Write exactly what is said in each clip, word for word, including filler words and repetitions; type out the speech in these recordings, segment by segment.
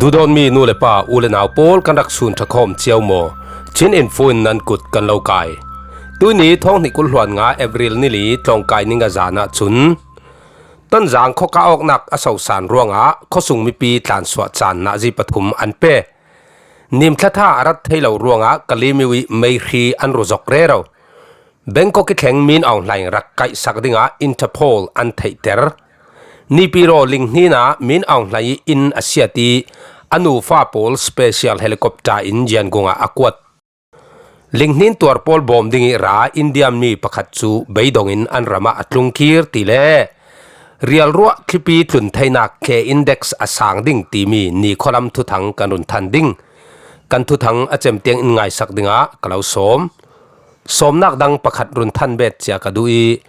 Duhdawtmi nu le pa, u le nau pawl, kan rak sun ṭha khawm cio maw? Chin Info in nan kut kan lo kai. Tuini thawng hnih kul hluan nga April ni li tlawngkai ni nga zan ah cun Tonzang khuakah awknak a sosan ruangah khuasung mipi tlansuah caan nazi pathum an pe. Nim thlattha a rat thei lo ruangah Kalemyo ih meihri an ru zok rero. Bangkok ih thleng Min Aung Hlaing rak kaihsak dingah Interpol an theihter. Nipiro linghnin ah Min Aung Hlaing ih inn a siat ih a nufa pawl special helicopter in Yangon ah a kuat. Linghnin tuar pawl bawm ding ih ra India mi pakhat cu beidong in an ram ah a tlungkir ti le rialruah thlipi tlun theinak ke index a sang ding timi nikhualam thuthang kan run than ding. Kan thuthang a cem tiang in ngaisak dingah ka lo sawm. Sawmnak dang pakhat run than bet cia ka duh ih,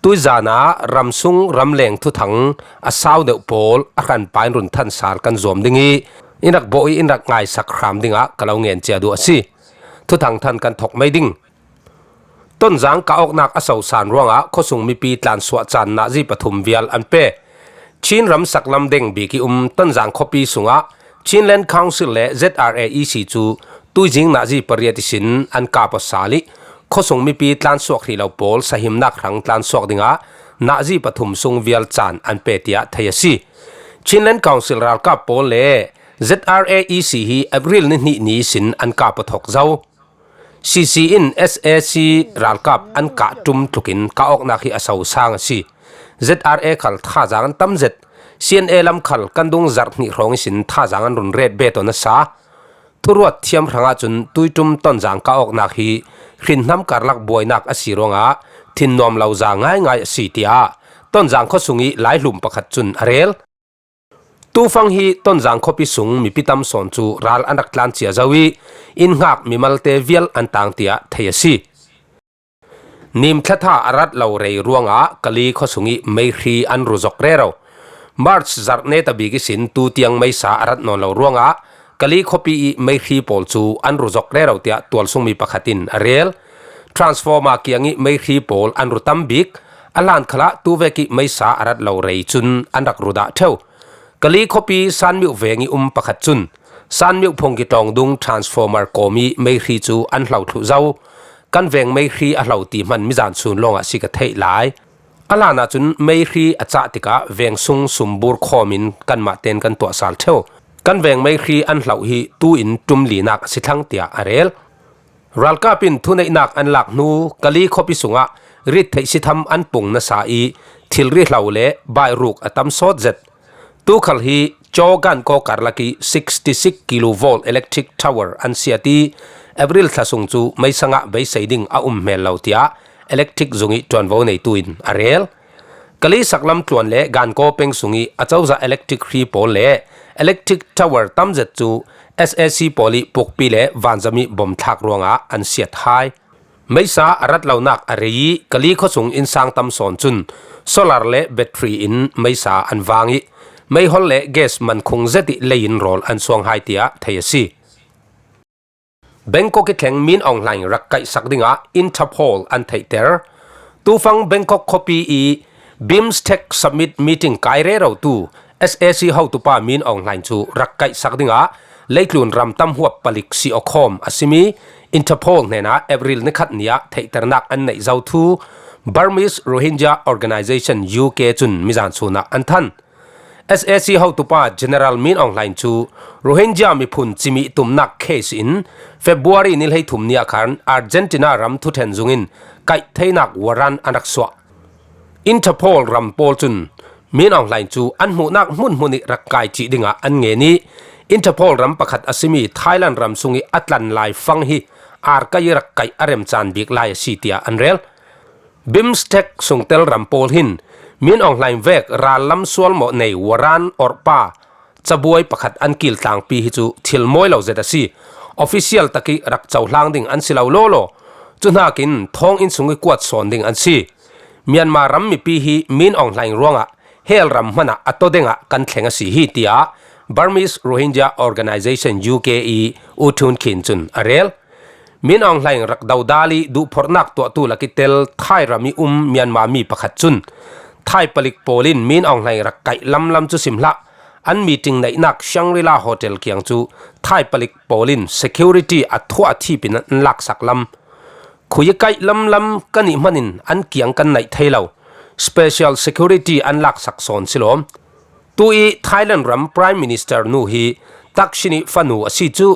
tuizan ah ramsung ramleng thuthang a sau deuh pawl a hranpa in run than sal kan zuam ding ih, in rak bawh ih in rak ngaisak hram dingah ka lo ngen cia duh a si. Thuthang than kan thok mai ding. Tonzang kah awknak a sosan ruangah khuasung mipi tlansuah caan nazi pathum vial an pe. Chin ram saklam deng bik ih um Tonzang khuapi sungah Chinland Council le Z R A E C cu tuizing nazi pariat ihsin an kap aw sal ih khuasung mipi tlansuak hrih lo pawl sahimnak hrang tlansuak dingah nazi pathum sung vial caan an pe tiah thei a si. Chinland Council ralkap pawl le Z R A E C hi April ni hnih ni ihsin an kap aw thok zo. C C in S A C ralkap an kah ṭum tlukin kah awknak hi a sosang a si. Z R A khal thazaang an tam zet. C N A lam khal kan dung zarh hnih hrawng ihsin thazaang an run ret bet aw nasa. Thuruat thiam hrangah cun tuiṭum Tonzang kah awknak hi hrinhnam karlak buainak a si ruangah thin nuam lo za ngaingai a si, tiah Tonzang khuasung ih laihlum pakhat cun a rel. Tufang hi Tonzang khuapi sung mipi tam sawn cu ral an rak tlan cia zo ih, innghak mimalte vial an tang tiah thei a si. Nim thlattha a rat lo rei ruangah Kali khuasung ih meihri an ru zok rero. March zarh netabik ihsin tu tiang meisa a rat nawn lo ruangah Kali khuapi ih meihri pawl cu an ru zok rero tiah tualsungmi pakhat in a rel. Transformer kiang ih meihri pawl an ru tam bik. A hlan khalah tuvek ih meisa a rat lo rei cun an rak ru dah ṭheu. Kali khuapi Sanmyo veng ih um pakhat cun Sanmyo phungki tlawng dung transformer kawm ih meihri cu an hlo thluh zo. Kan veng meihri a hlo ti hman mizan sun lawngah si ka theih lai. A hlan ahcun meihri a cah tikah veng sung sumbur khawm in kanmah tein kan tuah sal ṭheu. Kan veng meihri an hloh hi tu in ṭum linak a si thlang, tiah a rel. Ralkap in thuneihnak an lak hnu Kali khuapi sungah rittheih sitham an pung nasa ih thilri hlo le bairuk a tam sawt zet. Tukhal hi Chaw Gankaw karlak ih sixty six kilovolt electric tower an siat ih April thla sung cu meisa ngah beisei ding a um hmel lo, tiah electric zung ih ṭuanvo neitu in a rel. Kali saklam tluan le Gankaw peng sung ih acozah electric hri pawl le electric tower tam zet cu S A C pawl ih pukpi le vanzam ih bom thlak ruangah an siat hai. Meisa a rat lonak a rei ih Kali khuasung innsang tam sawn cun solar le battery in meisa an vang ih meihol le gas mankhung zet ih lei in rawl an suang hai, tiah thei a si. Bangkok ih thleng Min Aung Hlaing rak kaihsak dingah Interpol an theihter. Tufang Bangkok khuapi ih BIMSTEC Summit meeting kai rerotu S A C hotupa Min Aung Hlaing cu rak kaihsak dingah leitlun ram tam huap palik si awkhawm a simi Interpol hnenah April nikhat ni ah theihternak an neih zo thu Burmese Rohingya Organization, U K, cun mizan sun ah an than. S A C hotupa General Min Aung Hlaing cu Rohingya miphun cimih tumnak case in February ni hleithum ni ah khan Argentina ram thuṭhen zung in kaih theinak warrant an rak suah. Interpol ram pawl cun Min Aung Hlaing cu an hmuhnak hmunhmun ih rak kai cih dingah an ngen ih Interpol ram pakhat a simi Thailand ram sung ih a tlan lai fang hi ar kai ih rak kaih a remcaan bik lai a si, tiah an rel. BIMSTEC sungtel ram pawl hin Min Aung Hlaing vek rallam sualmawh nei warrant orhpa cabuai pakhat an kiltlangpi hi cu thil mawi lo zet a si. Official tak ih rak cohlang ding an si lo lawlaw, cu hnakin thawnginn sung ih kuat sawn ding an si. Myanmar ram mipi hi Min Aung Hlaing ruangah hell ram hmanah a tawdengah kan thleng a si hi, tiah Burmese Rohingya Organization, U K, ih U Thun Khin cun a rel. Min Aung Hlaing rak dodal ih duhphorhnak tuahtu lak ih tel Thai ram ih um Myanmar mi pakhat cun Thai palik pawl in Min Aung Hlaing rak kaih lamlam cu sim hlah, An meeting neihnak Shangri-La Hotel kiang cu Thai palik pawl in security a thuah thip in an laksak lam, khui a kaih lamlam ka nih hmanin an kiang kan naih thei lo, special security an laksak sawn si lawm. Tu i Thailand ram Prime Minister nu hi Thaksin i fanu a si cu,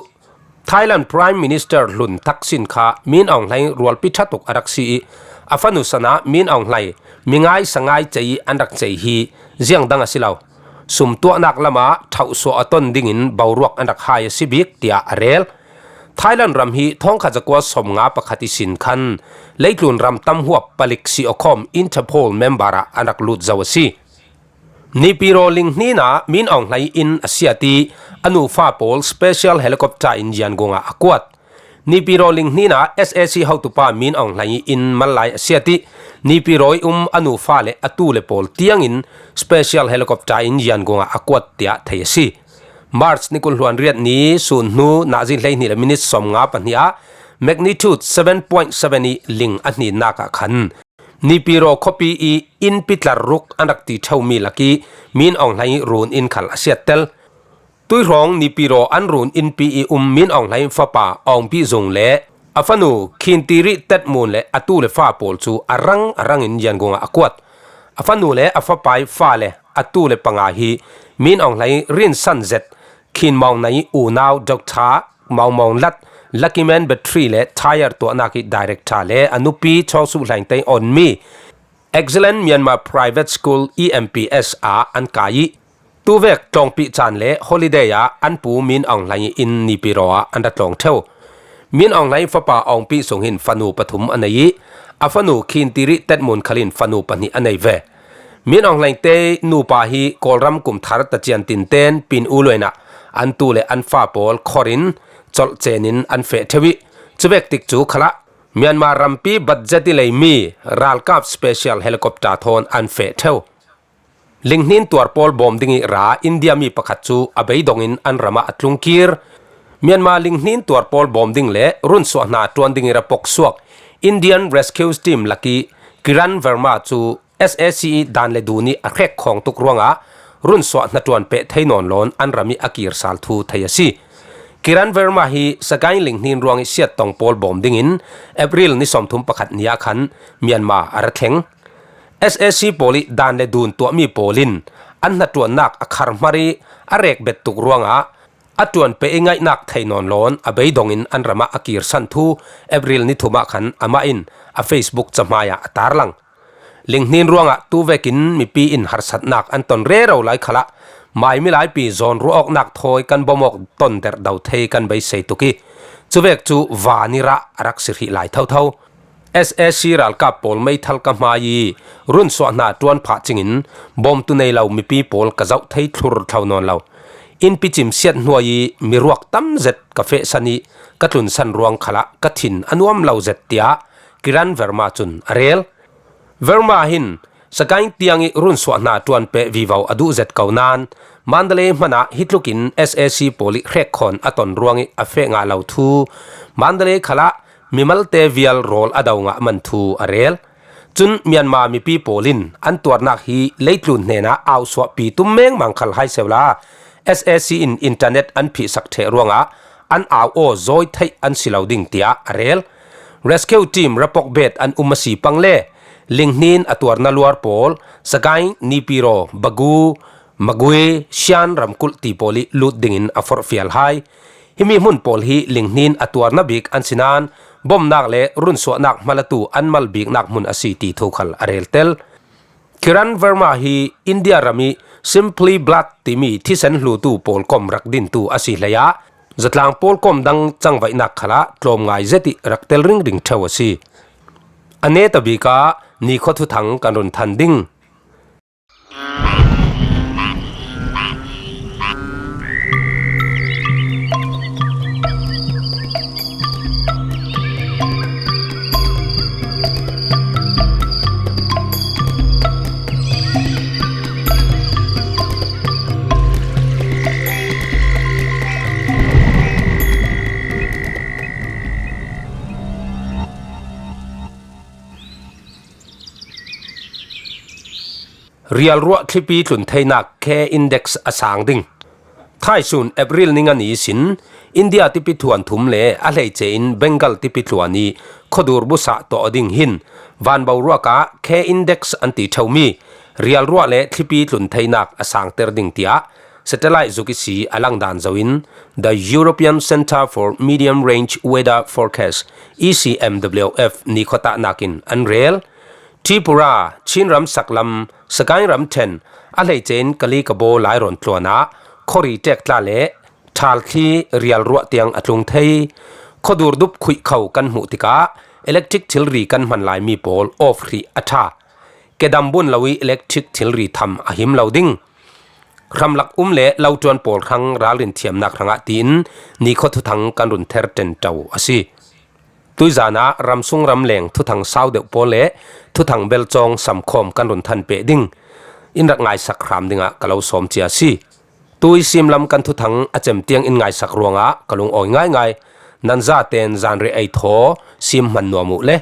Thailand Prime Minister hlun Thaksin kha Min Aung Hlaing rualpi ṭha tuk a rak si i, a fanu san ah Min Aung Hlaing mi ngai sa ngai cei an rak cei hi ziang dang a si lo. Sum tuahnak lam ah ṭhauhsuah a ton dingin boruak an rak hai a si bik, tiah a rel. Thailand ram hi thawngkhat zakua sawmnga pakhat ihsin khan leitlun ram tam huap palik si awkhawm Interpol member ah an rak lut zo a si. Nipiro linghnin ah Min Aung Hlaing inn a siat i a nufa pawl special helicopter in Yangon ah a kuat. Nipiro linghnin ah S A C hotupa Min Aung Hlaing inn mal lai a siat i Nipiro i um a nufa le a tu le pawl tiangin special helicopter in Yangon ah a kuat tiah thei a si. March ni kul hluan riat ni sun hnu nazi hleihnih le minit sawmnga pahnih ah magnitude seven point seven i ling a hninnak ah khan Nipiro khuapi i innpi tlar ruk an rak ti ṭheumi lak i Min Aung Hlaing run inn khal a siattel. Tuihrawng Nipiro an run innpi i um Min Aung Hlaing fapa Aung Pi Zung le a fanu Khin Tiri Tet Mun le a tu le fa pawl cu a rang a rang in Yangon ah a kuat. A fanu le a fapa i fa le a tu le panga hi Min Aung Hlaing rinsan zet Khin Maung Naing i unau Doctor Maung Maung Lat, Lucky Man Battery le tyre tuahnak i director le a nupi Chawng Su Hlaing te i onmi Excellent Myanmar Private School, E M P S, ah an kai i, tuvek tlawngpih caan le holiday ah an pu Min Aung Hlaing inn Nipiro ah an ra tlawng ṭheu. Min Aung Hlaing fapa Aung Pi Sung hin fanu pathum a nei i, a fanu Khin Tiri Tet Mun khal in fanu pahnih a nei ve. Min Aung Hlaing te nupa hi Kawlram kum thar tacian tinten Pin U Luain ah an tu le an fa pawl khor in colh cen in an feh ṭheu i, cuvek tik cu khalah Myanmar rampi budget i leimi ralkap special helicopter thawn an feh ṭheu. Linghnin tuar pawl bawm ding i ra India mi pakhat cu a beidong in an ram ah a tlung kir. Myanmar linghnin tuar pawl bawm ding le runsuah hna ṭuan ding i ra pok suak Indian Rescue Team lak i Kiran Verma cu S A C i dan le dun i a hrek khawng tuk ruangah runsuah hnaṭuan peh thei nawn lawn an ram i a kir sal thu thei a si. Kiran Verma hi Sagaing linghnin ruang i siattong pawl bawm dingin April ni sawmthum pakhat ni ah khan Myanmar a ra thleng. S A C pawl i dan le dun tuahmi pawl in an hnaṭuannak a khar hmar i a rek bet tuk ruangah a ṭuan peh i ngaihnak thei nawn lawn a beidong in an ram ah a kir san thu April ni thum ah khan amah in a Facebook cahmai ah a tarlang. Linghnin ruangah tu vekin mipi in harsatnak an ton rero lai khalah mai milaipi zawn ruah awknak thawi kan bawm awk ton derh do thei kan beisei tuk i, cuvek cu van i rah a rak si hrih lai thotho. S A C ralkap pawl meithal ka hmai i runsuah hna ṭuan phah cingin bawmtu nei lo mipi pawl ka zoh thei thlur thlo nawn lo. Innpi cim siat hnuai i miruak tam zet ka fehsan i ka tlunsan ruang khalah ka thin a nuam lo zet, tiah Kiran Verma cun a rel. Verma hin Sagaing tiang i runsuah hna ṭuan peh vivo a duh zet ko nain Mandalay hmanh ah hi tlukin S A C pawl i hrek khawn a ton ruang i a feh ngah lo thu, Mandalay khalah mimalte vial rawl a do ngah man thu a rel. Cun Myanmar mipi pawl in an tuarnak hi leitlun hnenah ausuahpi tum mengmang khal hai sehla S A C in internet an phihsak ṭheh ruangah an au aw zawi theih an si lo ding, tiah a rel. Rescue team rapok bet an um a si pang le linghnin a tuarna luar pawl Sagaing, Nipiro, Bagu, Magwe, Shan ramkulh ti pawl i lut dingin a forhfial hai. Himi hmun pawl hi linghnin a tuarna bik an si nain bawmnak le runsuahnak hmalatu an mal biknak hmun a si ti thu khal a rel tel. Kiran Verma hi India ram i Simply Blood timi thisen hlutu pawlkom rak dintu a si hlei ah zatlang pawlkom dang cangvaihnak khalah tlawm ngai zet i rak tel ringring ṭheu a si. A netabik ah nikhua thuthang kan run than ding. Rialruah thlipi tlun theinak K index a sang ding. Thaisun April ni nga ni sin India tipi thuan thum le a hleice in Bengal tipi tluan i khuadur busah tawh ding hin vanboruak ah K index an ti ṭheumi rialruah le thlipi tlun theinak a sangter ding tiah satellite zuk isi a langdan zo in The European Centre for Medium Range Weather Forecast, E C M W F, ni khuatahnak in an rel. Tripura, Chinram saklam, Sagaing ramṭhen, a hleice in Kalikabaw lairawn tluan ah khuari ṭektla le ṭhalthli rialruah tiang a tlung thei. Khuadur dup khuih kho kan hmuh tikah electric thilri kan hman laimi pawl off hrih a ṭha. Kedam bun lo i electric thilri tham a him lo ding. Hramlak um le loṭuan pawl hrang ralrin thiamnak hrangah tiin nikhua thuthang kan run ther ṭenṭo a si. Tuizan ah ramsung ramleng thuthang sau deuh pawl le thuthang belcawng samkhawm kan run thanpeh ding in rak ngaisak hram dingah ka lo sawm cia a si. Tui simlam kan thuthang a cem tiang in ngaisak ruangah ka lungawi ngaingai. Nan zaten zanriah ei thaw sim hman nuam uh le.